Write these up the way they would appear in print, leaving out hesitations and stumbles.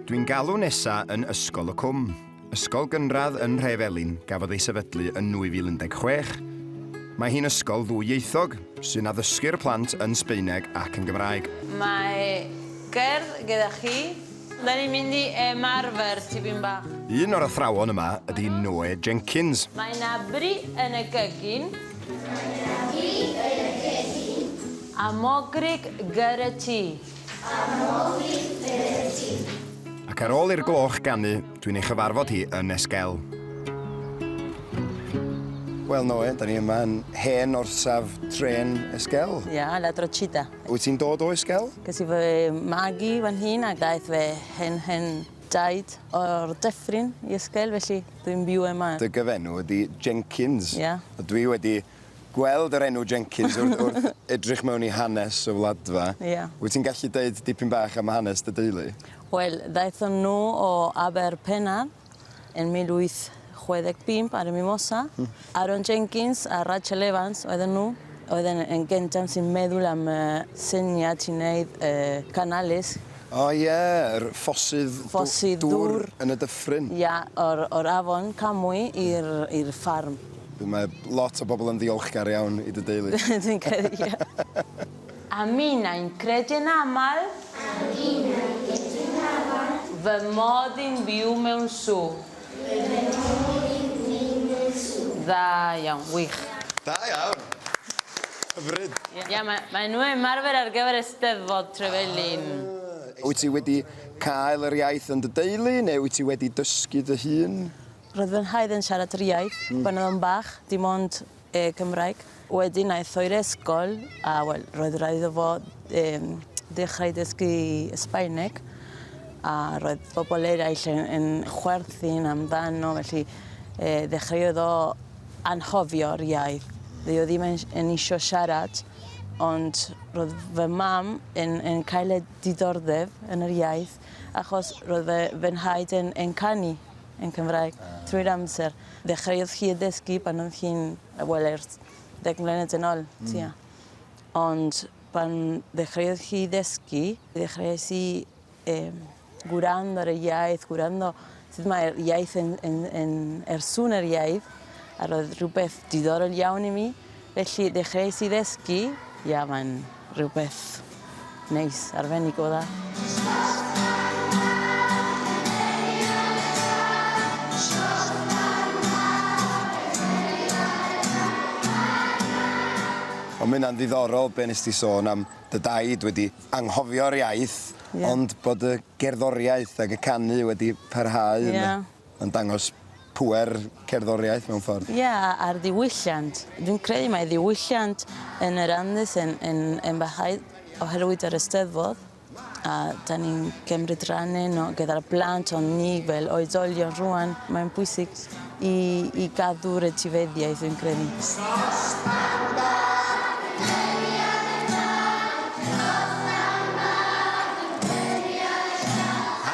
Dwi'n galw nesa yn Ysgol y Cwm, ysgol gynradd yn Nhrefelin gafodd ei sefydlu yn 2016. Mae hi'n ysgol ddwyieithog, sy'n addysgu'r plant yn Sbaeneg ac yn Gymraeg. Mae gerdd gyda chi. Da ni'n mynd i ymarfer tipyn bach. Un o'r athrawon yma ydy Noe Jenkins. Mae 'na bri yn y gegin. Mae 'na bri yn y gegin. A mogrug ger y tŷ. Ac ar ôl i'r gloch ganu, dwi'n ei chyfarfod hi yn Esquel. Wel, Noe, da ni yma yn hen orsaf trên Esquel. Ia, La Trochita. Wyt ti'n dod o Esquel? Ges i fy magu fan hyn a daeth fy hen hen daid o'r dyffryn i Esquel, felly dwi'n byw yma. Dy gyfenw ydi Jenkins. Ia. A dwi wedi Gweld yr enw Jenkins wrth wrth edrych mewn i hanes y Wladfa. Ia. Wyt ti'n gallu deud dipyn bach am hanes dy deulu? Wel, ddaethon nhw o Aberpennar yn 1865 ar y Mimosa. Aaron Jenkins a Rachel Evans oedden nhw. Oedden yn gyntaf sy'n meddwl am y syniad i wneud y canales. O ie, yr ffosydd Ffosydd dŵr dŵr. yn y dyffryn. Ia, o'r o'r afon Camwy i'r i'r ffarm. Mae lot o bobl yn ddiolchgar iawn i dy deulu. Dwi'n credu, ie. A minnau'n credu'n aml. A minnau'n credu'n aml. Fy mod i'n byw mewn sŵ. Fy mod i'n byw mewn sŵ. Dda iawn, wych. Da iawn! Hyfryd. Ia, mae mae nhw ymarfer ar gyfer Eisteddfod Trevelin. Wyt ti wedi cael yr iaith yn dy deulu neu wyt ti wedi dysgu dy hun? Roedd fy nhaid yn siarad yr iaith pan oedd o'n bach, dim ond yy Cymraeg. Wedyn aeth o i'r ysgol a wel roedd raid iddo fo yym dechrau dysgu Sbaeneg a roedd bobl eraill yn yn chwerthin amdano felly yy ddechreuodd o anghofio'r iaith. Doedd o ddim yn yn isio siarad ond roedd fy mam yn yn cael y diddordeb yn yr iaith achos roedd fy fy nhaid yn yn canu yn Cymraeg trwy'r amser. Ddechreuodd hi ddysgu pan oedd hi'n, wel, ers 10 mlynedd yn ôl, tua. Ond pan ddechreuodd hi ddysgu, ddechreuais i um, gwrando ar y iaith, gwrando sut mae'r iaith yn, yn, yn, er sŵn yr iaith, a roedd rhywbeth diddorol iawn i mi. Felly ddechreuais i ddysgu, ia, mae'n rhywbeth neis, arbennig o dda. Ond ma' hynna'n ddiddorol be' nes di sôn am dy daid wedi anghofio'r iaith... Ie. ...ond bod y gerddoriaeth ag y canu wedi parhau ynde? Ie. Mae'n dangos pŵer cerddoriaeth mewn ffordd. Ie, a'r ddiwylliant. Dwi'n credu mai ddiwylliant yn yr Andes yn, yn, yn barhau oherwydd yr Eisteddfod a 'dan ni'n cymryd rhan yno gyda'r plant ond ni fel oedolion rŵan mae'n bwysig i i gadw'r etifeddiaeth dwi'n credu.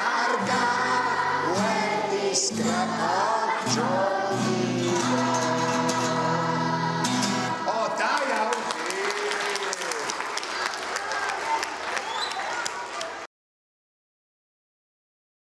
Ar gath wedi sgrapod Joe.